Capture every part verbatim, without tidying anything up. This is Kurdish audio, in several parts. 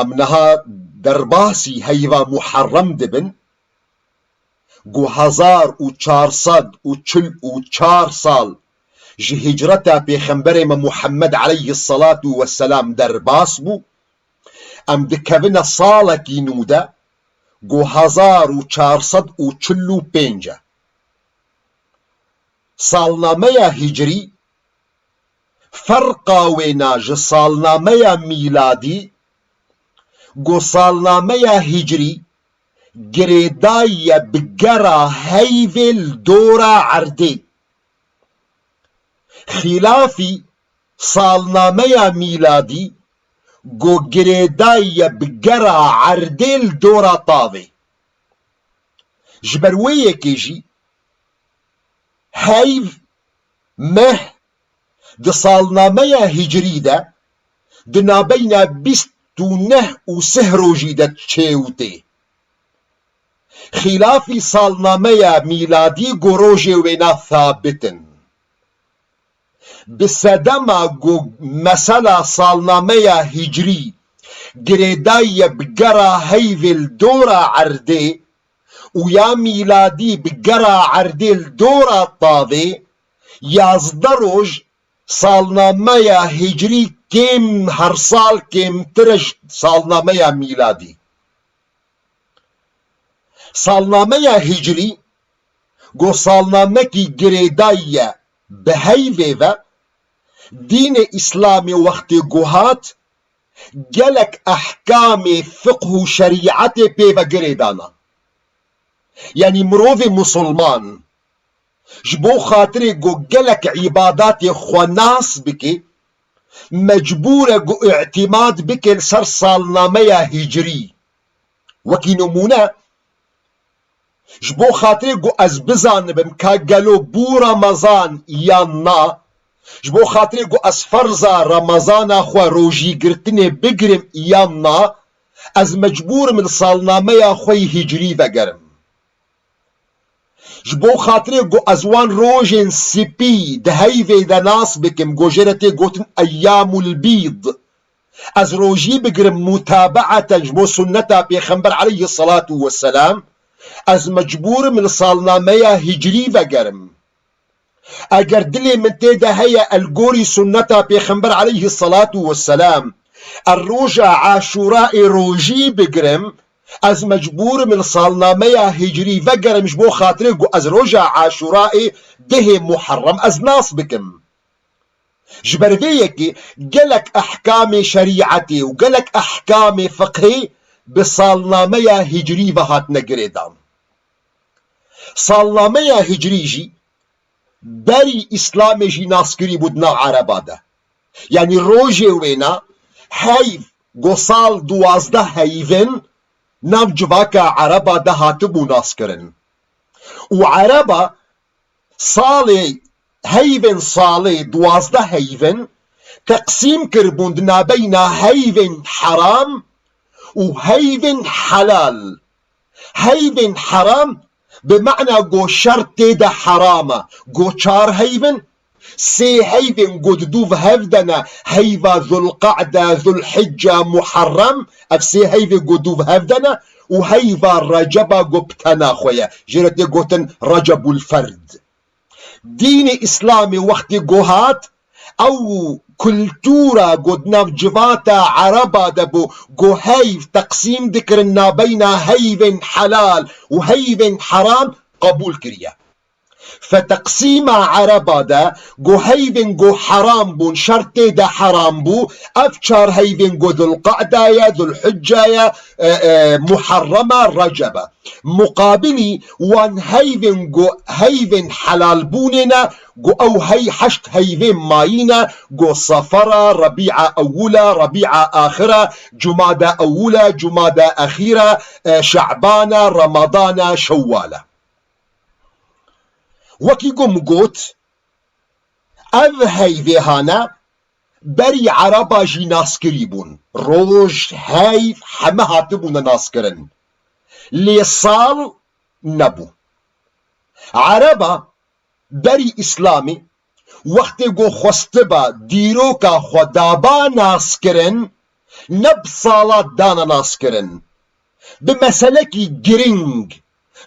Em niha derbasî heyva Muharrem dibin, ku hezar û çar sed û çil û çar sal ji hicreta Pêxemberê me Muhammed aleyhisselatu vesselam derbas bû, em dikevine salekî nû de, ku hezar û çar sed û çil û pênc e. Salnameya hicrî, ferqa wêna ji salnameya mîladî, ku salnameya hicrî girêdayî ye bi gera heyvê li dora erdê. Xîlafî salnameya mîladî, ku girêdayî ye bi gera erdê li dora tavê. Ji ber wê yekê jî heyv, meh, di salnameya hicrî de di nabeyna bîst û neh û sih rojî de çê û tê. Xîlafî salnameya mîladî ku rojê wêna sabit in. Bi sedema ku mesela salnameya hicrî girêdayî ye bi gera heyvê li dora erdê û ya mîladî bi gera erdê li dora tavê, yazdeh roj salnameya hicrî kêm, her sal kêmtir e ji salnameya mîladî. Salnameya hicrî, ku salnamekî girêdayî ye bi heyvê ve, dînê Îslamê wextê ku hat, gelek ehkamê fiqh û şerîetê pê ve girêdana. Yanî mirovê musulman ji bo xatirê ku gelek îbadatê xwe nas bike, mecbûr e ku îtîmad bike li ser salnameya hicrî. Wekî nimûne, ji bo xatirê ku ez bizanibim ka gelo bû Remezan yan na, ji bo xatirê ku ez ferza Remezana xwe rojîgirtinê bigirim yan na, ez mecbûr im li salnameya xwe yî hicrî vegerim. Ji bo xatirê ku ez wan rojên spî di heyvê de nas bikim, ku jê re tê gotin eyyamul bîd, ez rojî bigirim mutabaeten ji bo sunneta Pêxember aleyhisselatu vesselam, ez mecbûr im li salnameya hicrî vegerim. Eger dilê min tê de heye el gorî sunneta Pêxember aleyhisselatu vesselam, ez roja Aşûrayê rojî bigirim, ez mecbûr im li salnameya hicrî vegerim ji bo xatirê ku ez roja Aşûrayê dehê Muharrem ez nas bikim. Ji ber vê yekê gelek ehkamê şerîetê û gelek ehkamê fiqhê bi salnameya hicrî ve hatine girêdan. Salnameya hicrî jî berî Îslamê jî naskirî bû di nav Ereba de. Yanî rojê wêna heyv, ku sal duwazdeh heyvin nav civaka Ereba de hatibû naskirin. Û Ereba salê, heyvên salê, duwazdeh heyvin teqsîm kiribûn di nabeyna heyvên heram û heyvên helal. Heyvên heram bi mana ku şer tê de heram e, ku çar heyvin, sê heyvên ku di dû ve hev de ne, heyva Zulqe'de, Zulhicce, Muharrem, ev sê heyvê ku dû ve hev de ne, û heyva Receba ku bi tena xwe ye. Jê re tê gotin Recebul Ferd. Dînê Îslamê wextê ku hat, ew kultura ku di nav civata Ereba de bû, ku heyv teqsîm dikirin nabeyna heyvên helal û heyvên heram, qebûl kiriye. Fe teqsîma Ereba de, ku heyvên ku heram bûn, şer tê de heram bû, ev çar heyvên ku Zulqe'da ye, Zulhicce ye, e, e, Muharrem e, Receb e. Muqabilî wan heyvên ku heyvên helalbûnê ne, ku ew hey heşt heyvên mayî ne, ku Sefer e, Rebî'a Ewil e, Rebî'a Axir e, Cumada Ewil e, Cumada Exîr e, e, Şe'ban e, Remadan e, Şewwal e. Wekî ku min got, ev heyvê hane berî Ereba jî naskirî bûn. Roj, heyv, heme hatibûne naskirin. Lê sal nebû. Ereba berî Îslamê wextê ku xwestiba dîroka xwe daba naskirin, ne bi sala dane naskirin, bi meselekî giring,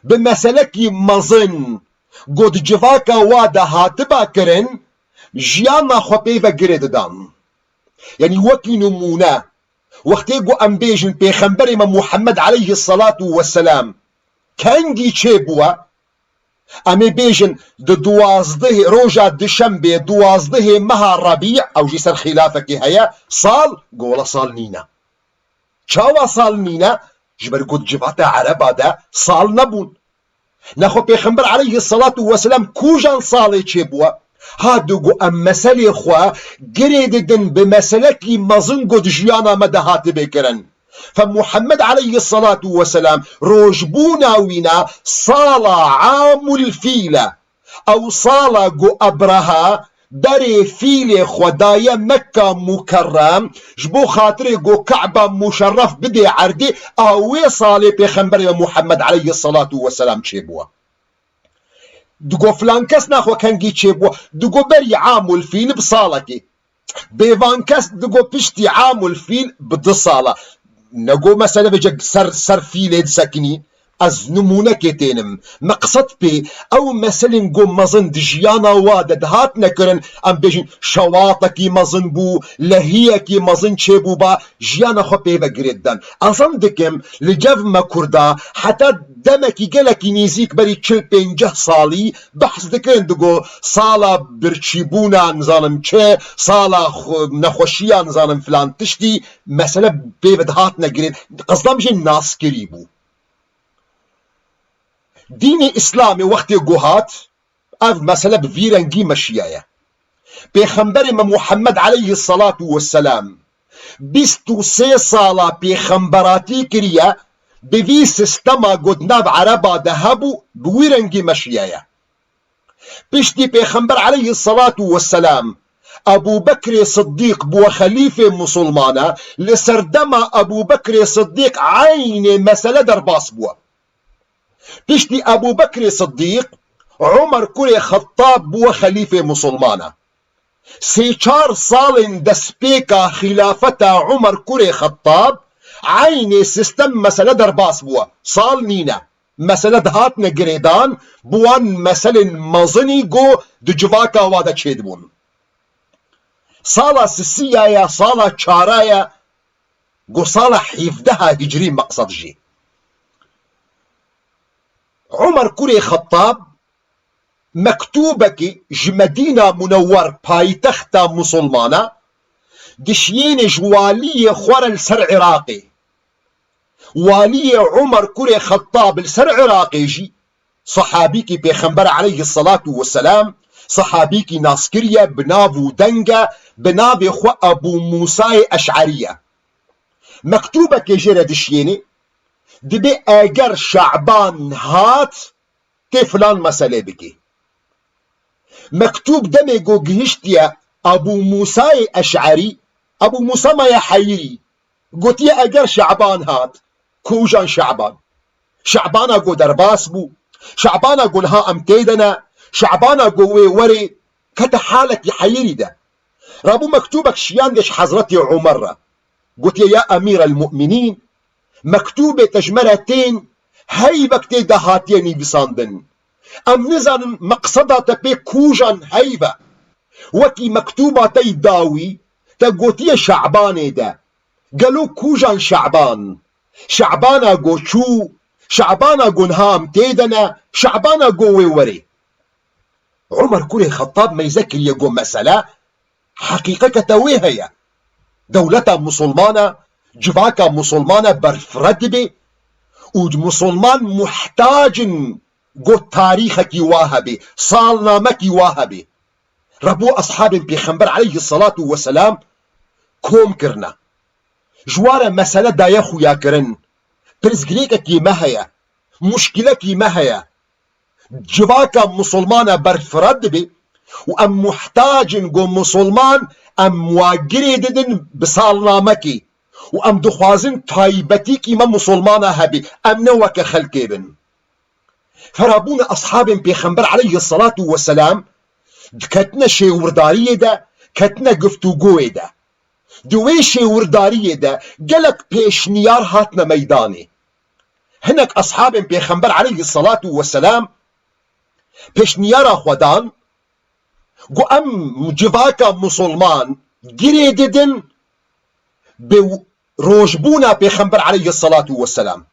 bi meselekî mezin, ku di civaka wa de hatiba kirin, jiyana xwe pê ve girê didan. Yanî wekî nimûne, wextê ku em bêjin Pêxemberê me Muhammed aleyhisselatu vesselam kengî çêbûye, em ê bêjin di duwazdehê, roja dişembê, duwazdehê meha Rebî, ew jî ser xîlafekê heye, sal, gola sal nîne. Çawa sal nîne? Ji ber ku di civata Ereba de sal nebûn. Nexwe Pêxember aleyhisselatu vesselam kûjan salê çêbûye? Ha, digo em meselê xwe girê didin bi meselekî mezin ku di jiyana me de hatibê kirin. Fe Muhammed aleyhisselatu vesselam rojbûna wîna sala Amul Fîl e. Ew sala ku Ebreha berê fîlê xwe daye Mekka Mukerrem, ji bo xatirê ku Ka'ba Muşerref bidê erdê, a wê salê Pêxemberê me Muhammed aleyhisselatu vesselam çêbûye. Digo filan kes naxwe kengî çêbûye, digo berî Amul Fîl bi salekê. Bêvan kes digo piştî Amul Fîl bi du sala. Nego mesele vêce ser, ser fîlê disekinî. Ez nimûnekê tênim. Meqsed pê ew meselên ku mezin di jiyana wa de dihatine kirin, em bêjin şewatekî mezin bû, lehiyekî mezin çêbûba, jiyana xwe pê ve girê didan. Ez zan dikim li cev me Kurda heta demekî gelekî nêzîk berî çil pênceh salî behs dikirin, digo sala birçîbûna nizanim çi, sala xwe-, nexweşiya nizanim filan tiştî, mesele pê ve dihatine girê. Qizdan jê naskirî bû. Dînê Îslamê wextê ku hat, ev mesele bi vî rengî meşiyaye. Pêxemberê me Muhammed aleyhisselatu vesselam bîst û sê sala pêxemberatî kiriye, bi vî sistema ku di nav Ereba de hebû, bi wî rengî meşiyaye. Piştî Pêxember aleyhisselatu vesselam Ebû Bekrê Siddîq bûye xelîfê musulmana, li ser dema Ebû Bekrê Siddîq eynê mesele derbas bûye. Piştî Ebû Bekrê Siddîq, Umer kurê Xettab bûye xelîfê musulmana. Sê çar salên destpêka xîlafeta Umer kurê Xettab, eynê sistem mesele derbas bûye. Sal nîne. Mesele dihatine girêdan, bi wan meselên mezinî ku di civaka wa de çêdibûn. Sala sisiya ya, sala çara ya, ku sala hevdeha hicrî meqsed jî. Umer kurê Xettab mektûbekî ji Medîna Munewwer, paytexta musulmana, dişiyêne ji waliyê xwe re li ser Iraqê. Waliyê Umer kurê Xettab li ser Iraqê jî, sehabîkî Pêxember aleyhisselatu vesselam, sehabîkî naskirî ye, bi nav û deng e, bi navê xwe Ebû Mûsayê Eş'erî ye. Mektûbekê jê re dişiyêne, dibê eger Şaban hat, tê filan meselê bikê. Mektûb demê ku gihiştiye Ebû Mûsayê Eş'erî, Ebû Mûsa maye heyirî, gotiye eger Şaban hat, kûjan Şaban? Şabana ku derbas bû, Şabana ku niha em tê de ne, Şabana ku wê werê, kete halekî heyirî de. Rabû mektûbek şiyandê ji Hezretê Umer re. Gotiye, ya Emîr el-Mu'minîn, mektûbê te ji me re tên, heyvek tê de hatiye nivîsandin. Em nizanin meqseda te pê kûjan heyv e. Wekî mektûba te yî dawî, te gotiye Şabanê de. Gelo kûjan Şaban? Şabana go çû, Şabana go niha em tê de ne, Şabana go wê werê. Umer kurê Xettab meyze kiriye go mesele heqîqekete wê heye. Dewleta musulmana, civaka musulmana berfireh dibe û musulman muhtac in go tarîxekî wa hebe, salnamekî wa hebe. Rebû eshabên Pêxember aleyhisselatu vesselam kom kirine. Ji wa re mesele daye xuyakirin. Pirsgirêkekî me heye, muşkilekî me heye. Civaka musulmana berfireh dibe û em muhtac in go musulman em wa girê didin bi salnamekê û em dixwazin taybetîkî me musulmana hebe, em ne weke xelkê bin. Ferabûna eshabên Pêxember aleyhisselatu vesselam diketine şêwirdariyê de, ketine guftûgoyê de. Di wê şêwirdariyê de gelek pêşniyar hatine meydanê. Hinek eshabên Pêxember aleyhisselatu vesselam pêşniyara xwe dan, got, em civaka musulman girê didin bi rojbûna Pêxember aleyhisselatu vesselam.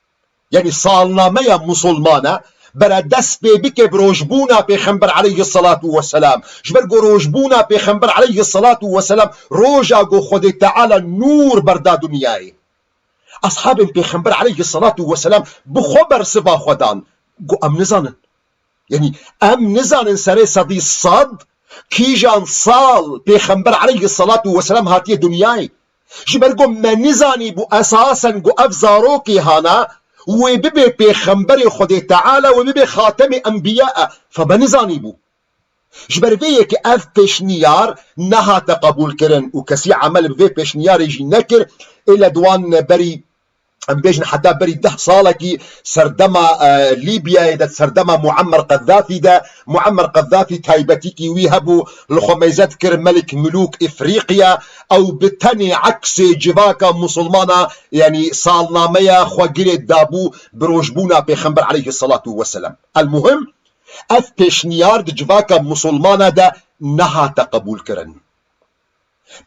Yanî salnameya musulmana bere dest pê bike bi rojbûna Pêxember aleyhisselatu vesselam. Ji ber ku rojbûna Pêxember aleyhisselatu vesselam roja ku Xwedê Teala nûr berda dinyayê. Eshabên Pêxember aleyhisselatu vesselam bi xwe bersiva xwe dan. Got, em nizanin. Yanî em nizanin serê sedî sed kîjan sal Pêxember aleyhisselatu vesselam hatiye dinyayê. Ji ber ku me nizanîbû esasen ku ev zarokê hana wê bibe pêxemberê Xwedê Teala, wê bibe xatemê enbiya e. Fe me nizanîbû. Ji ber vê yekê ev pêşniyar nehate qebûlkirin û kesî emel bi vê pêşniyarê jî nekir. Ê le di wan berî, em bêjin heta berî deh salekî serdema, e, Lîbyayê de, serdema Muammer Qedafî de, Muammer Qedafî taybetîkî wî hebû, li xwe meyze dikir Melik Milûk Îfrîqiya, ew bi tenê eksê civaka musulmana, yanî salnameya xwe girê dabû bi rojbûna Pêxember aleyhisselatu vesselam. El muhim, ev pêşniyar di civaka musulmana de nehate qebûlkirin.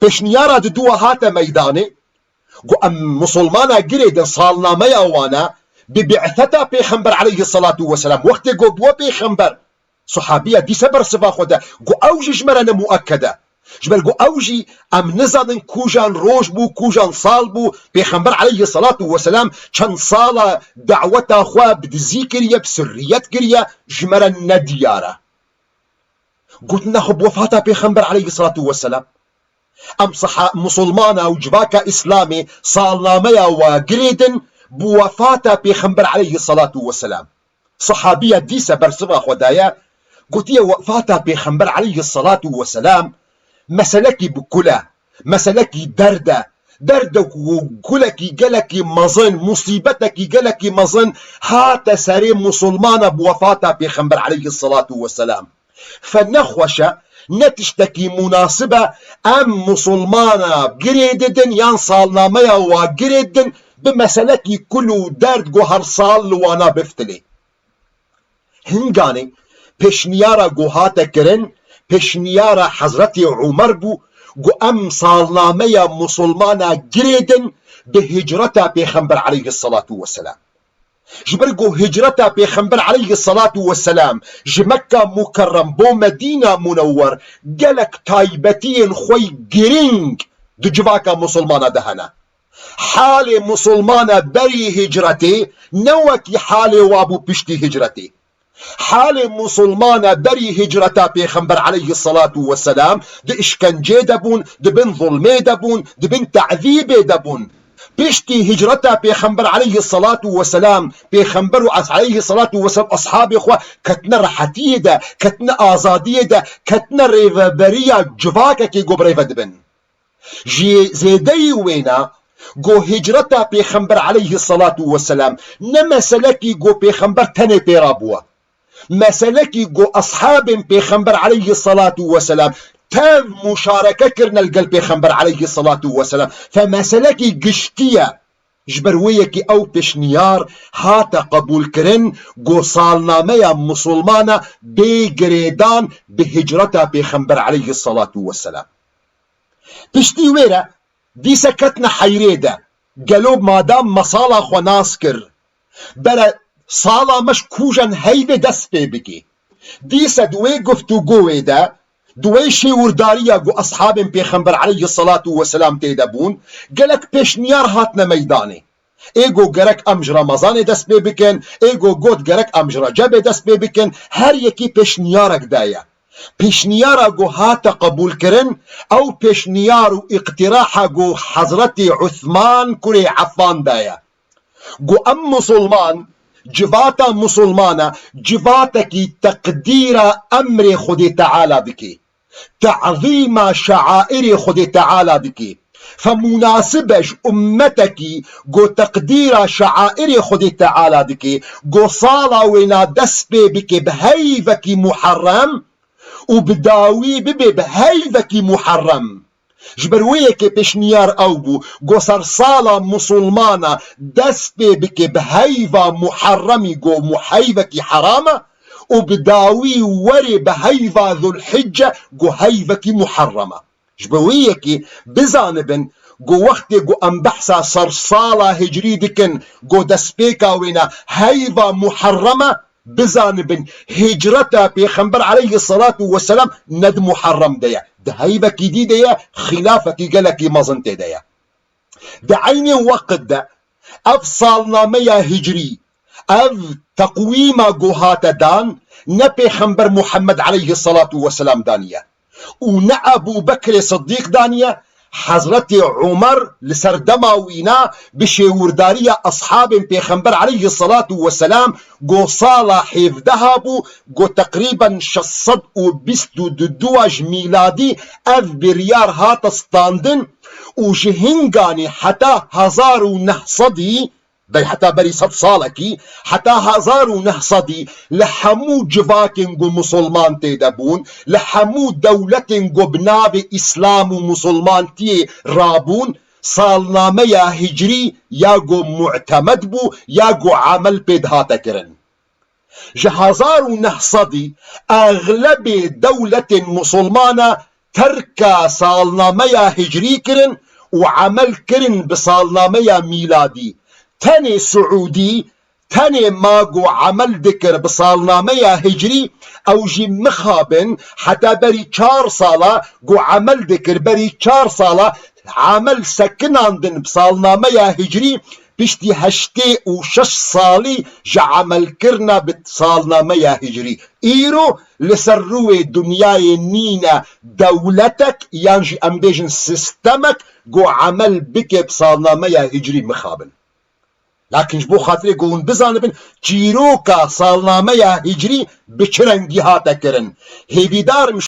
Pêşniyara diduwa hate meydanê, got, em musulmana girê din salnameya wana bi bi'seta Pêxember aleyhisselatu vesselam, wextê got bûwe pêxember, sahabiya dîse bersiva xwe de, got, ew jî ji me re ne muekked e. Ji ber ku ew jî em nizanin kûjan roj bû, kûjan sal bû, Pêxember aleyhisselatu vesselam çend sala daweta xwe bi dizî kiriye, bi sirriyet kiriye, ji me re ne diyar e. Gotin, nexwe bi wefata Pêxember aleyhisselatu vesselam. Em siha-, musulmana û civaka Îslamê salnameya wa girêdin bi wefata Pêxember aleyhisselatu vesselam. Sahabiya dîse bersiva xwe daye, gotiye, wefata Pêxember aleyhisselatu vesselam meselekî bi kul e, meselekî derd e. Derdek û kulekî gelekî mezin, musîbetekî gelekî mezin hate serê musulmana bi wefata Pêxember aleyhisselatu vesselam. Fe ne xweş e, ne tiştekî munasib e, em musulmana girê didin yan salnameya wa girê didin bi meselekî kul û derd ku her sal li wana biftilê. Hinganê pêşniyara ku hate kirin, pêşniyara Hezretê Umer bû, ku em salnameya musulmana girêdin bi hicreta Pêxember aleyhisselatu vesselam. Ji ber ku hicreta Pêxember aleyhisselatu vesselam ji Mekka Mukerrem bo Medîna Munewwer gelek taybetiyên xwe yî girîng di civaka musulmana de hene. Halê musulmana berî hicretê ne wekî halê wa bû piştî hicretê. Halê musulmana berî hicreta Pêxember aleyhisselatu vesselam di işkencê de bûn, di bin zulmê de bûn, di bin te'zîbê de bûn. Piştî hicreta Pêxember aleyhisselatu vesselam, Pêxember û as-, aleyhisselatu vesselam ashabê xwe ketine rehetiyê de, ketine azadiyê de, ketine rêveberiya civakekê ku bi rê ve dibin. Ji zêdeyî wêna, ku hicreta Pêxember aleyhisselatu vesselam ne meselekî ku Pêxember tenê pê re bûye. Meselekî ku eshabên Pêxember aleyhisselatu vesselam tev muşareke kirine li gel Pêxember aleyhisselatu vesselam. Fe meselekî giştî ye. Ji ber wê yekê ew pêşniyar hate qebûlkirin ku salnameya musulmana bê girêdan bi hicreta Pêxember aleyhisselatu vesselam. Piştî wê re dîse ketine heyrê de, gelo madam me sala xwe nas kir, bere sala me ji kûjan heyvê dest pê bikê. Dîse di wê guftûgoyê de, di wê şêwirdariya ku eshabên Pêxember aleyhisselatu vesselam tê de bûn, gelek pêşniyar hatine meydanê. Ê got gerek em ji Remezanê dest pê bikin, ê got got gerek em ji Recebê dest pê bikin, her yekî pêşniyarek daye. Pêşniyara ku hate qebûlkirin, ew pêşniyar û îqtiraha ku Hezretî Usman kurê Effan daye. Ku em musulman, civata musulmana, civatekî teqdîra emrê Xwedê Teala dike. Te'zîma şe'airê Xwedê Teala dike. Fe munasib e ji ummetekî ku teqdîra şe'airê Xwedê Teala dike, ku sala wêna dest pê bike bi heyvekî Muharrem û bi dawî bibe bi heyvekî Muharrem. Ji ber wê yekê pêşniyar ew bû, go sersala musulmana dest pê bike bi heyva Muharremî, go mu-, heyvekî heram e û bi dawî werê bi heyva Zulhicce, go heyvekî Muharrem e. Ji bo wê yekê bizanibin, go wextê go em behsa sersala hicrî dikin, go destpêka wêne heyva Muharrem e, bizanibin, hicreta Pêxember aleyhisselatu vesselam ne di Muharrem de ye. Di heyvekî dî de ye, xilafekî gelekî mezin tê de ye. Di eynê weqt de ev salnameya hicrî, ev teqwîma go hate dan, ne Pêxember Muhammed aleyhisselatu vesselam daniye û ne Ebû Bekrê Siddîq daniye, Hezretê Umer li ser dema wîna bi şêwirdariya eshabên Pêxember aleyhisselatu vesselam go sala hevdeha bû, go teqrîben şeş sed û bîst û du ji mîladî ev biryar hate standin û ji hinganê heta hezar û neh sedî, ber-, heta berî sed salekî, heta hezar û neh sedî li hemû civakên ku musulman tê de bûn, li hemû dewletên ku bi navê Îslam û musulmantiyê rabûn, salnameya hicrî ya ku mu'temed bû, ya ku emel pê dihate kirin. Ji hezar û neh sedî exlebê dewletên musulmana terka salnameya hicrî kirin û emel kirin bi salnameya mîladî. Tenê Siûdî, tenê ma ku emel dikir bi salnameya hicrî, ew jî mixabin heta berî çar sala ku emel dikir, berî çar sala emel sekinandin bi salnameya hicrî, piştî heştê û şeş salî ji emelkirina bi salnameya hicrî. Îro li ser rûyê dinyayê nîne dewletek yan jî em bêjin sistemek ku emel bike bi salnameya hicrî mixabin. Lakin ji bo xatirê ku hûn bizanibin çîroka salnameya hicrî bi çi rengî hate kirin. Hêvîdar im